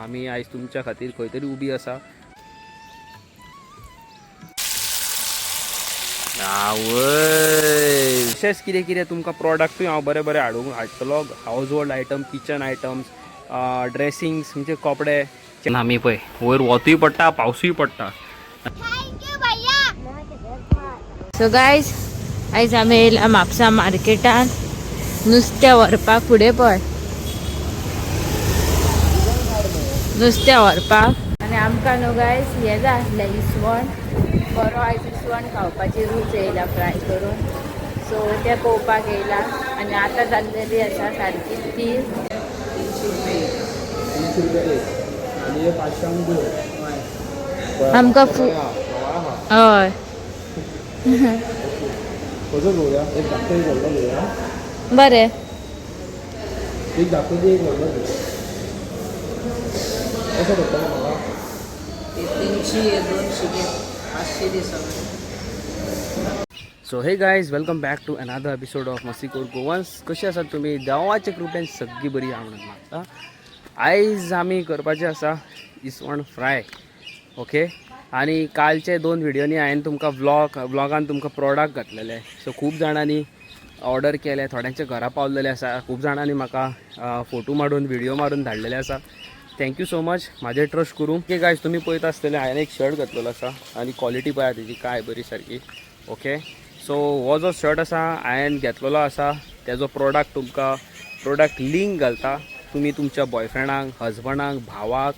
आमी आयज तुमच्या खातीर खंय तरी उबी आसा. आवय, तशेंच कितें कितें तुमकां प्रोडक्टूय हांव बरे बरे हाडूंक हाडटलो. Household item, kitchen items, dressings, म्हणजे कपडे. आमी पळय वयर वतूय पडटा, पावसूय पडटा. सो गायज, आयज आमी येयला म्हापसा मार्केटान नुस्तें व्हरपाक. फुडें पळय, नुस्तें व्हरपाक. आनी आमकां न्हू गायज हें जाय आसलें, इसवण. बरो आयज इसवण खावपाची रूच येयला फ्राय करून. सो तें पळोवपाक येयला. आनी आतां जाल्लेली आसा सारकी 3. 300 रुपया एक आनी 500क दोन. आमकां हय. कसो घेवया? एक धाकटो, एक व्हडलो घेवया. बरें. एक धाकटो दी, एक व्हडलो घेवया. कसो पडटलो म्हाका? 300, 200 घे, 500 दी सगळे. So hey guys, welcome back to another episode of मस्तीखोर गोवन्स. कशी आसात तुमी? देवाच्या कृपेन सगळी बरी आहा म्हणून मागता. आयज आमी करपाचें आसा इसवण फ्राय, ओके. आनी कालचे दोन व्हिडियोनी हांवें तुमकां व्लॉगान तुमकां प्रोडक्ट घातलेले. सो खूब जाणांनी ऑर्डर केले, थोड्यांच्या घरा पावलेले आसा, खूब जाणांनी म्हाका फोटो मारून, व्हिडिओ मारून धाडलेले आसा. Thank you so much म्हाजेर ट्रस्ट करूं. ओके गायज, तुमी पळयता आसतले हांवें एक शर्ट घातलेलो आसा आनी क्वॉलिटी पळया तेजी काय बरी सारकी. ओके, सो हो जो शर्ट आसा हांवें घेतलेलो आसा, तेजो प्रोडक्ट तुमकां प्रोडक्ट लिंक घालता. तुमी तुमच्या बॉयफ्रेंडाक, हजबंडाक, भावाक,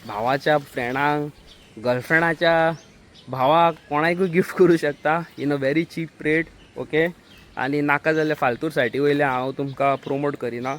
भावाच्या फ्रेंडाक, गर्लफ्रेंडाच्या भावाक, कोणाकूय गिफ्ट करूं शकता in a very cheap rate, okay. आनी नाका जाल्यार फालतूर सायटी वयले हांव तुमकां प्रोमोट करिना,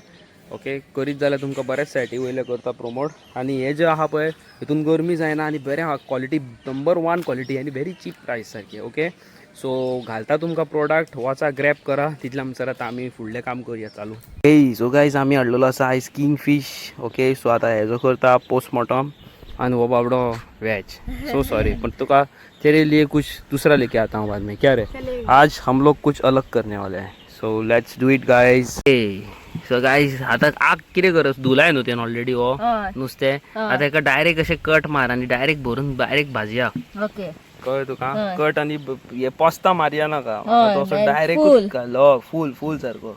ओके. करीत जाल्यार तुमकां बऱ्याच सायटी वयले करता प्रोमोट. आनी हे जे आहा पळय, हितून गरमी जायना आनी बरें आहा, क्वॉलिटी नंबर वन क्वॉलिटी आनी व्हेरी चीप प्रायस सारकी. ओके, सो घालता तुमकां प्रोडक्ट, वचा ग्रॅब करा. तितल्या म्हणसर आतां आमी फुडलें काम करुया चालू. हे सो गायज, आमी हाडलेलो आसा आयज किंग फिश. ओके, सो आतां हेजो करता पोस्टमॉर्टम आनी हो बाबडो वेज. सो सॉरी, पण तुका तेरे लिए कुछ दूसरा लेके आता हूँ बाद में. क्या रे? आज हम लोग कुछ अलग करने वाले हैं, so let's do it guys. So guys, आता आग कितें करस? धुलाय न्हू तेन ऑलरेडी हो नुस्तें. आतां हेका डायरेक्ट अशें कट मार आनी डायरेक्ट भरून डायरेक्ट भाजया. ओके. कळ्ळें तुका? हय. कट आनी हे पोस्ता मारया नाका. हय, तो असो direct direct full. फूल फूल सारको.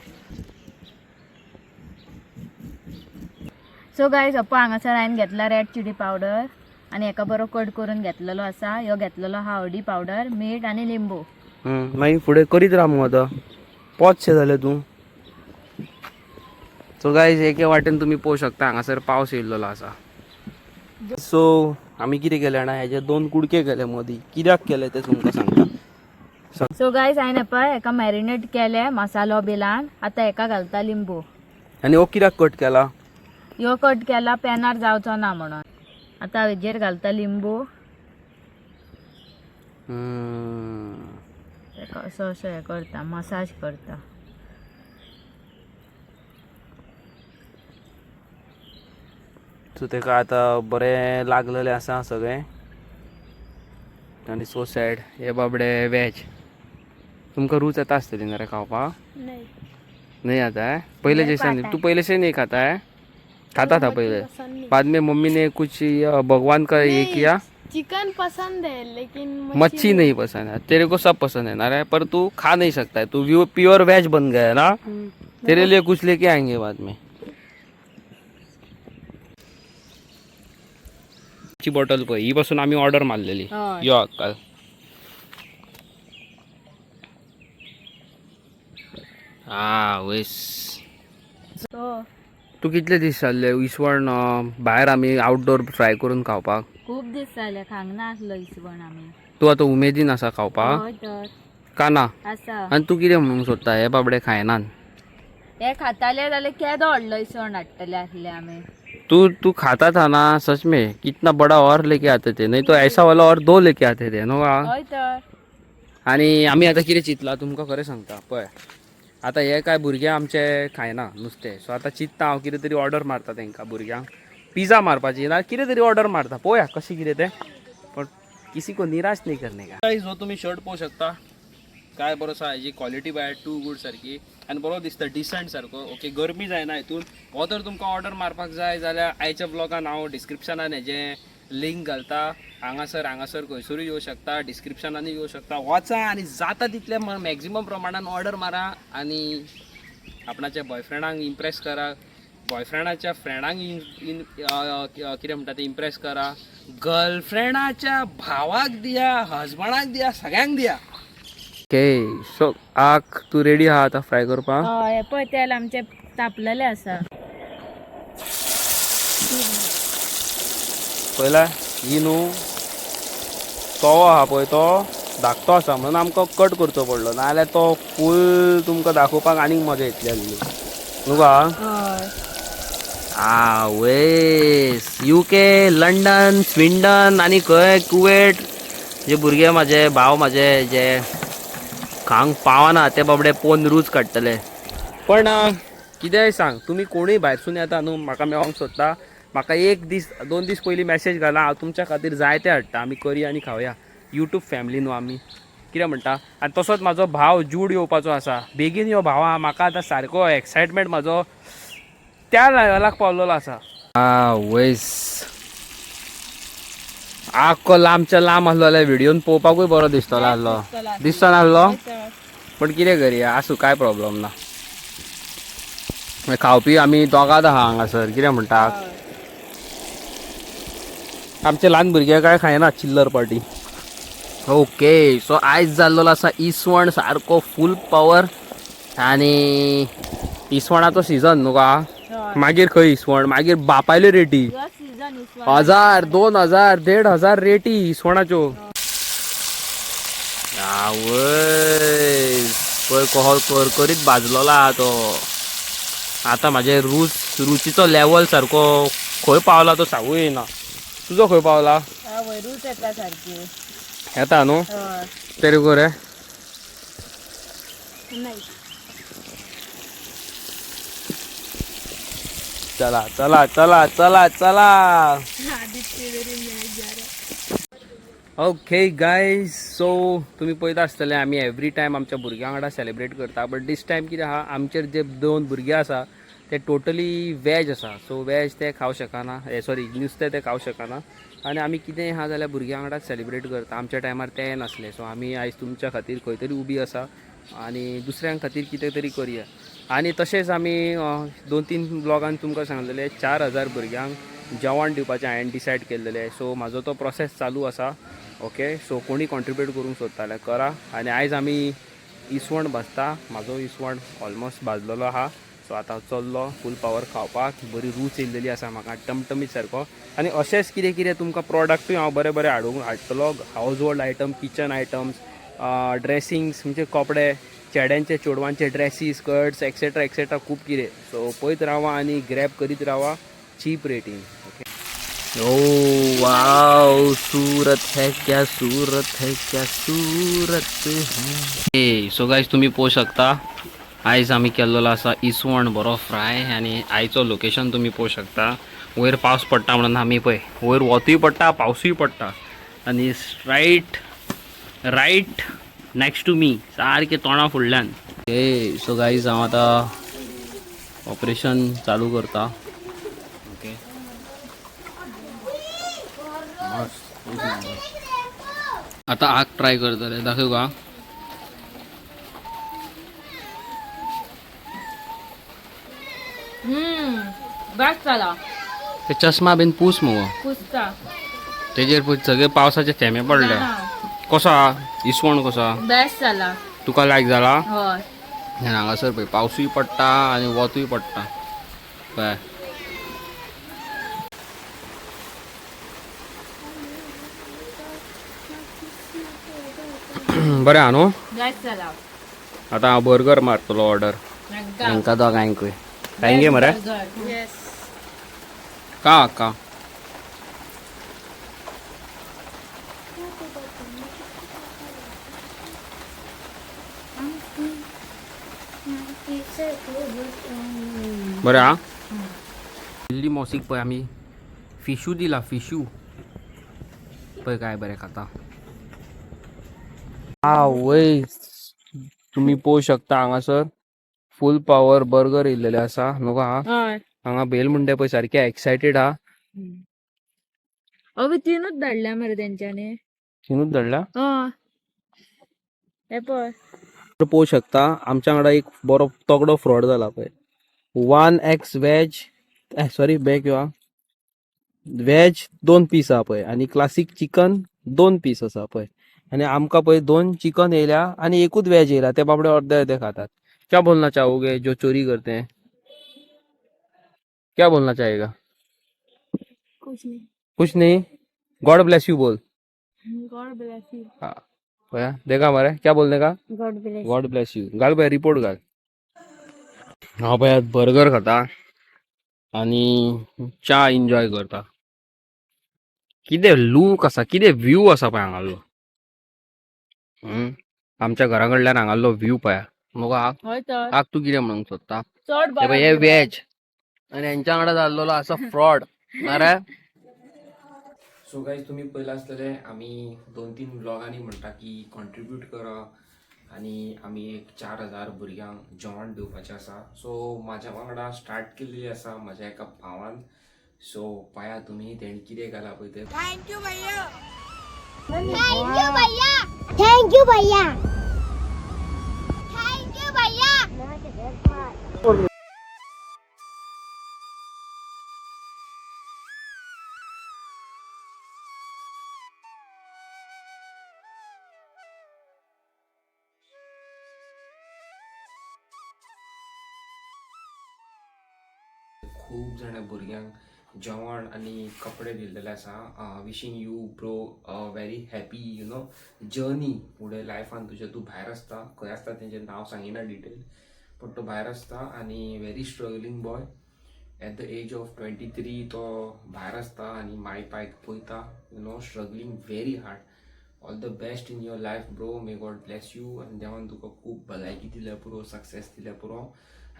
सो गायज, पळय हांगासर हांवें घेतला रेड चिली पावडर आनी हेका बरो कट करून घेतलेलो आसा. ह्यो घेतलेलो आहा हळदी पावडर, मीठ आनी लिंबू. मागीर फुडें करीत राव मगो, आतां पोचशें जालें तूं. सो गायज, एके वाटेन तुमी पळोवंक शकता, हांगासर पावस येयल्लो आसा. सो आमी कितें केलें जाणा, हेजे दोन कुडके केले मदीं. कित्याक केले ते तुमकां सांगता. सो गायज, हांवें पळय हेका मॅरिनेट केले मसालो बिलान. आतां हेका घालता लिंबू. आनी हो कित्याक कट केला? ह्यो कट केला पॅनार जावचो ना म्हणून. आतां हेजेर घालता लिंबू. तेका असो असो हें करता, मसाज करता. सो तेका आतां बरें लागलेलें आसा सगळें. आनी सो सॅड, हे बाबडे वेज. तुमकां रूच येता आसतली ना रे खावपाक? नहीं आता है? पहले मेरे को जैसा नहीं. आता तू पहले से नहीं खाता है? खाता था पहले, बाद में मम्मी ने कुछ ये भगवान का ये किया. चिकन पसंद है लेकिन मच्छी नहीं पसंद है. तेरे को सब पसंद है ना रे, पर तू खा नहीं सकता है. तू प्योर वेज बन गया है ना. तेरे लिए कुछ लेके आएंगे बाद में. ची बॉटल पळय, ही पासून आम्ही ऑर्डर मारलेली. हय. यो अक्कल. हा वेस. सो तू कितले दीस जाल्ले इसवण भायर आमी आउटडोर फ्राय करून खावपाक? खूब दीस जाले, खांक ना आसलो इसवण आमी. तूं आतां उमेदीन आसा खावपाक? हय तर. का ना? आसा. आनी तूं कितें म्हणूंक सोदता, हे बाबडे खायनात? हे खाताले जाल्यार केदो व्हडलो इसवण हाडटले आसले आमी. तू तू खाता था ना सच में? कितना बड़ा और लेके आते थे, नहीं तो ऐसा वाला और दो लेके आते थे न्हू. हय तर. आणि आमी आतां कितें चिंतलां तुमकां खरें सांगता. पळय, आतां हे काय भुरगे आमचे खायना नुस्तें. सो आतां चिंत्ता हांव कितें तरी ऑर्डर मारता तांकां भुरग्यांक, पिझ्झा मारपाची ना कितें तरी ऑर्डर मारता. पळोवया कशें कितें तें, पण किसी को निराश नहीं करने का. जो तुम्ही शर्ट पळोवंक शकता. काय बरो आसा हेजी क्वॉलिटी बाय टू गूड सारकी आनी बरो दिसता डिसंट सारको. ओके, गरमी जायना हितून. हो तर तुमकां ऑर्डर मारपाक जाय जाल्यार आयच्या ब्लॉगान हांव डिस्क्रिप्शनान हेजें लिंक घालता. हांगासर हांगासर खंयसरूय येवं शकता, डिस्क्रिप्शनानूय येवं शकता. वचा आनी जाता तितले मॅक्झिमम प्रमाणान ऑर्डर मारा आनी आपणाच्या बॉयफ्रेंडांक इम्प्रेस करा, बॉयफ्रेंडाच्या फ्रेंडांक इन कितें म्हणटा ते इम्प्रेस करा, गर्लफ्रेंडाच्या भावाक दिया, हजबंडाक दिया, सगळ्यांक दिया. ओके, सो आक तूं रेडी आहा आतां फ्राय करपाक? हय, हे पळय तेल आमचें तापलेलें आसा. पयला ही न्हू तवो आहा पळय तो धाकटो आसा म्हणून आमकां कट करचो पडलो, नाजाल्यार तो फूल तुमकां दाखोवपाक आनीक मजा येतली आसली न्हू गा. हय. आवयस, युके, लंडन, स्विंडन आनी खंय कुवेट जे भुरगे म्हाजे भाव म्हाजे जे खांक पावना ते बाबडे पोवन रूच काडटले. पण कितेंय सांग, तुमी कोणूय भायरसून येता न्हू म्हाका मेळोंक सोदता, म्हाका एक दीस दोन दीस पयलीं मॅसेज घाला, हांव तुमच्या खातीर जायते हाडटा. आमी करया आनी खावया. युट्यूब फॅमिली न्हू आमी, कितें म्हणटा. आनी तसोच म्हाजो भाव जूड येवपाचो आसा. बेगीन यो भावा, म्हाका आतां सारको एक्सायटमेंट म्हाजो त्या लेवलाक पावलेलो आसा. आवयस, आख्खो लांबच्या लांब आसलो जाल्यार व्हिडियोन पळोवपाकूय बरो दिसतलो आसलो. दिसतो नासलो, पण कितें करया, आसूं, काय प्रॉब्लम ना. मागीर खावपी आमी दोगांच आहा हांगासर, कितें म्हणटा. आमचे ल्हान भुरगे काय खायना चिल्लर पार्टी. ओके, सो आयज जाल्लो आसा इसवण सारको फूल पावर आनी इसवणाचो सिजन न्हू गा. मागीर खंय इसवण, मागीर बापायल्यो रेटी. सीजन इसवण. 1000, 2000, 1500 रेटी इसवणाच्यो. आवय, पळय कसो करकरीत भाजलेलो आहा तो. आतां म्हाजे रूच रुचीचो लेवल सारको खंय पावला तो सांगूं येना. तुजो खंय पावला? हय, रूच येता सारकी. येता न्हू? हय. तरी गो रे. नाही. चला चला चला चला चला. ओके गायज, सो तुमी पळयता आसतले आमी एवरी टायम आमच्या भुरग्यां वांगडा सेलिब्रेट करता, बट दीस टायम कितें आहा, आमचेर जे दोन भुरगे आसा ते टोटली वेज आसा. सो वेज ते खावं शकना, सॉरी, नुस्तें ते खावं शकना आनी आमी कितेंय आहा जाल्यार भुरग्यां वांगडाच सेलिब्रेट करता. आमच्या टायमार तें नासलें. सो आमी आयज तुमच्या खातीर खंय तरी उबी आसा आनी दुसऱ्यां खातीर कितें तरी करया. आनी तशेंच आमी 2-3 ब्लॉगान तुमकां सांगलेलें, 4000 भुरग्यांक जेवण दिवपाचें हांवें डिसायड केल्लेलें. सो म्हाजो तो प्रोसेस चालू आसा. ओके, सो कोणी कॉन्ट्रिब्यूट करूंक सोदता जाल्यार करा. आनी आयज आमी इसवण भाजता. म्हाजो इसवण ऑलमोस्ट भाजलेलो आहा. सो आतां चल्लो फूल पावर खावपाक. बरी रूच येयलेली आसा म्हाका, टमटमीत सारको. आनी अशेंच कितें कितें तुमकां प्रोडक्टूय हांव बरें बरें हाडूंक हाडटलो. Household item, kitchen items, dressings म्हणजे कपडे, चेड्यांचे चेडवांचे ड्रेसीस, स्कर्ट्स, एक्सेट्रा एक्सेट्रा, खूब कितें. सो पळयत रावा आनी ग्रॅब करीत रावा चीप रेटीन. ओके. ओ वाव, सूरत है क्या, सूरत है क्या, सूरत है. सो गायज, तुमी पळोवंक शकता आयज आमी केल्लो आसा इसवण बरो फ्राय. आनी आयचो लोकेशन तुमी पळोवंक शकता. वयर पावस पडटा म्हणून आमी पळय वयर वतूय पडटा, पावसूय पडटा आनी right right next to me, सारकें तोंडा फुडल्यान. ओके, सो गायज, हांव आतां ऑपरेशन चालू करता. ओके, मस्त, एक नंबर. आता आग ट्राय करतले, दाखय का. बेस्ट जाला. ते चष्मा बीन पूस मुगो. पुसता. तेजेर पळय सगळे पावसाचे थेंबे पडले. कसो आहा इसवण, कसो आहा? बेस्ट जाला. तुका लायक जाला? हय. आनी हांगासर पळय पावसूय पडटा आनी वतूय पडटा पळय. बरें आहा न्हू? बेस्ट जाला. आतां हांव बर्गर मारतलो ऑर्डर हांकां दोगांकूय. खायंगे मरे? येस. का का बरें आहा. इल्ली मोसीक पळय आमी फिशू दिला, फिशू पळय काय बरें खाता. आवय. तुमी पळोवंक शकता हांगासर फूल पावर बर्गर येयल्लेले आसा न्हू हा. हय. हांगा बेल मुंडे पळय सारखे एक्सायटेड हा. अगं तिनूच धाडल्या मरे तेंच्यांनी. तिनूच धाडला. हय, हे पळय. पळोवंक शकता आमच्या वांगडा एक बरो तगडो फ्रॉड जाला पळय. 1x veg, sorry back यो, वेज 2 पीस आहा पळय आनी क्लासीक चिकन 2 पीस आसा पळय. आनी आमकां पळय 2 चिकन येयल्या आनी एकूच वेज येयला. ते बाबडे अर्दे अर्दे खातात. क्या बोलना चाहोगे जो चोरी करते हैं? क्या बोलना चाहेगा? कुछ नहीं. कुछ नहीं. गॉड ब्लेस you बोल. गॉड ब्लेस you. हाँ पळया देखा मरे, क्या बोलने का? गॉड ब्लेस. गॉड ब्लेस you घाल पळय, रिपोर्ट घाल. हांव पळय बर्गर खाता आनी च्या एन्जॉय करता. कितें लूक आसा, कितें व्यू आसा पळय हांगासरलो. आमच्या घरा कडल्यान हांगासरलो व्यू पळया मगो. हय तर. आग तूं कितें म्हणूंक सोदता? चड हे पळय, हे बरो. वेज आनी हेंच्या वांगडा जाल्लेलो आसा फ्रॉड मरे. सो गायज, तुमी पयलां आसतलें आमी 2-3 ब्लॉगांनी म्हणटा की कॉन्ट्रिब्यूट करा आनी आमी एक 4000 भुरग्यांक जेवण दिवपाचें आसा. सो म्हाज्या वांगडा स्टार्ट केल्ली आसा म्हाज्या एका भावान. सो पळया तुमी तेणी कितें घालां पळय तें. Thank you भैया. Thank you भैया. Thank you भैया. खूब जाणां भुरग्यांक जेवण आनी कपडे दिल्लेले आसा. Wishing you bro very happy journey. फुडें लायफान तुज्या तूं भायर आसता, खंय आसता तेंचें नांव सांगिना डिटेल, पण तो भायर आसता आनी very struggling boy. At the age of 23 तो भायर आसता आनी माय पायक पळयता, struggling very hard. All the best in your life bro, may God bless you. आनी देवान तुका खूब भलायकी दिल्या पुरो, सक्सेस दिल्या पुरो.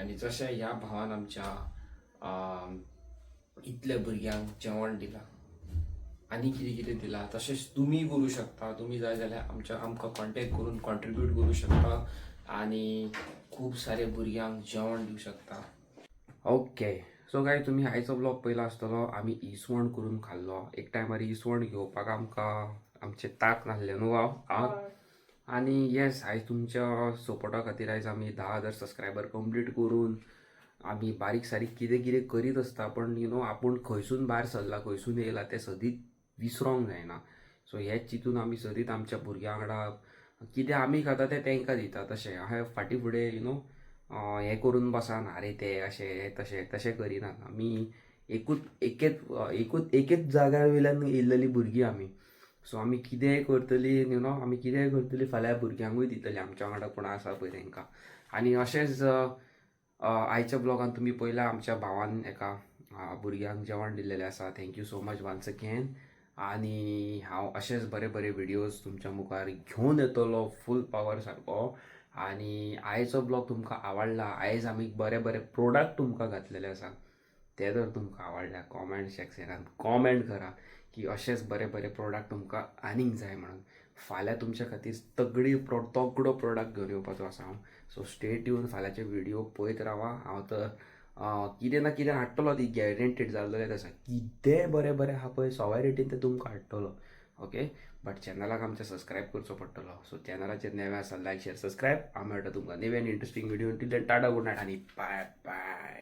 आनी जशें ह्या भावान आमच्या इतल्या भुरग्यांक जेवण दिलां आनी कितें कितें दिलां, तशेंच तुमी करूं शकता. तुमी जाय जाल्यार आमकां कॉन्टेक्ट करून कॉन्ट्रिब्यूट करूं शकता आनी खूब सारे भुरग्यांक जेवण दिवं शकता. ओके, सो गायज, तुमी आयचो ब्लॉग पयला आसतलो. आमी इसवण करून खाल्लो. एक टायमार इसवण घेवपाक आमकां आमचें ताक नासलें न्हू हांव. आनी येस, आयज तुमच्या सपोर्टा खातीर आयज आमी 10,000 सबस्क्रायबर कंप्लीट करून आमी बारीक सारीक कितें कितें करीत आसता. पण आपूण खंयसून भायर सरला, खंयसून येयला तें सदींच विसरोंक जायना. सो हेच चिंतून आमी सदींच आमच्या भुरग्यां वांगडा कितें आमी खाता तें तांकां दिता. तशें हांवें फाटीं फुडें हें करून बसना, अरे ते अशें तशें तशें करिनात आमी. एकूच एकेच एकूच एकेच जाग्यार वयल्यान येयल्लेलीं भुरगीं आमी. सो आमी कितेंय करतलीं, आमी कितेंय करतलीं, फाल्यां भुरग्यांकूय दितलीं आमच्या वांगडा कोण आसा पळय तांकां. आनी अशेंच आयच्या ब्लॉगान तुमी पळयलां आमच्या भावान एका भुरग्यांक जेवण दिल्लेलें आसा. Thank you so much once again. आनी हांव अशेंच बरे बरे व्हिडियोज तुमच्या मुखार घेवन येतलो फूल पावर सारको. आनी आयचो ब्लॉग तुमकां आवडला, आयज आमी बरे बरे प्रोडक्ट तुमकां घातलेले आसा, ते जर तुमकां आवडल्या कॉमेंट सेक्शनान कॉमेंट करा की अशेंच बरे बरे प्रोडक्ट तुमकां आनीक जाय म्हणून. फाल्यां तुमच्या खातीर तगडी तगडो प्रोडक्ट घेवन येवपाचो आसा हांव. सो स्टे ट्यून, फाल्यांचे व्हिडियो पळयत रावा. हांव तर कितें ना कितें हाडटलो, ती गॅरंटीड जाल्लेलें आसा. कितें बरें बरें आहा पळय सवाय रेटीन तें तुमकां हाडटलो. ओके, बट चॅनलाक आमच्या सबस्क्रायब करचो पडटलो. सो चॅनलाचेर नवे आसा, लायक, शेअर, सबस्क्रायब. हांव मेळटा तुमकां नवे आनी interesting video. Till then, tata, good night आनी बाय बाय.